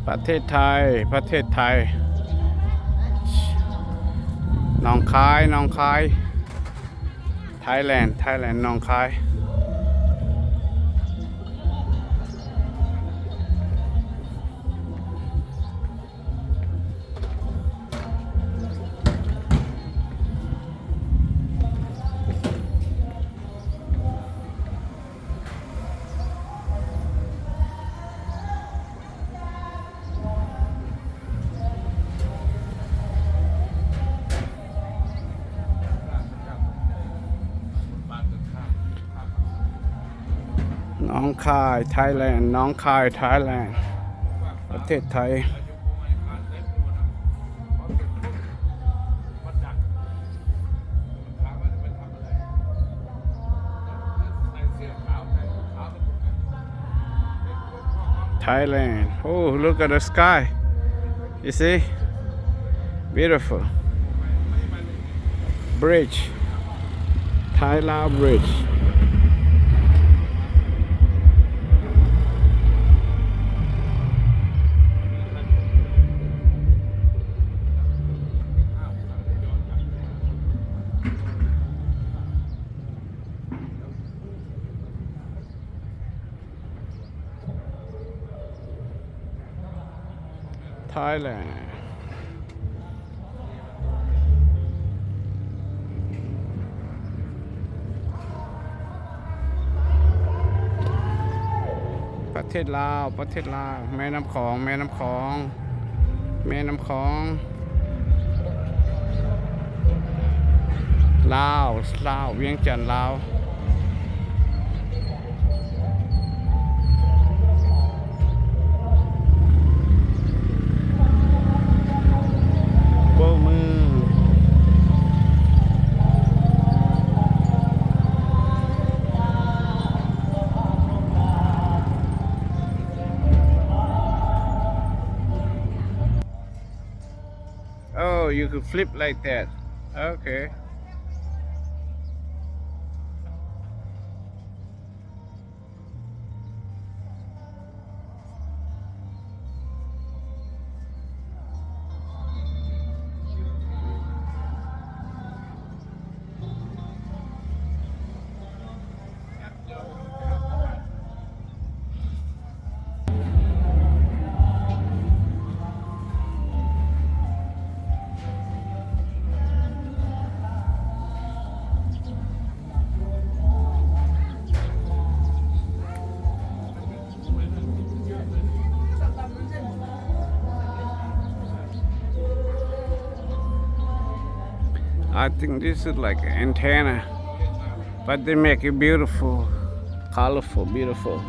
ປະເທດໄທ ປະເທດໄທ ໜອງຄາຍ ໜອງຄາຍ ໄທແລນ ໄທແລນ ໜອງຄາຍ. ໜອງຄາຍ ໄທແລນ ໜອງຄາຍ ໄທແລນ ປະເທດໄທ. ໄທແລນ. Oh, look at the sky. You see? Beautiful. Bridge. Thai Lao Bridge. ໄທແລນ. ປະເທດລາວ ປະເທດລາວ ແມ່ນ້ຳຂອງ ແມ່ນ້ຳຂອງ ແມ່ນ້ຳຂອງ ລາວ ລາວ ວຽງຈັນ ລາວ. ໂບກມື. Oh, you could flip like that. Okay. I think this is like an antenna, but they make it beautiful, colorful, beautiful.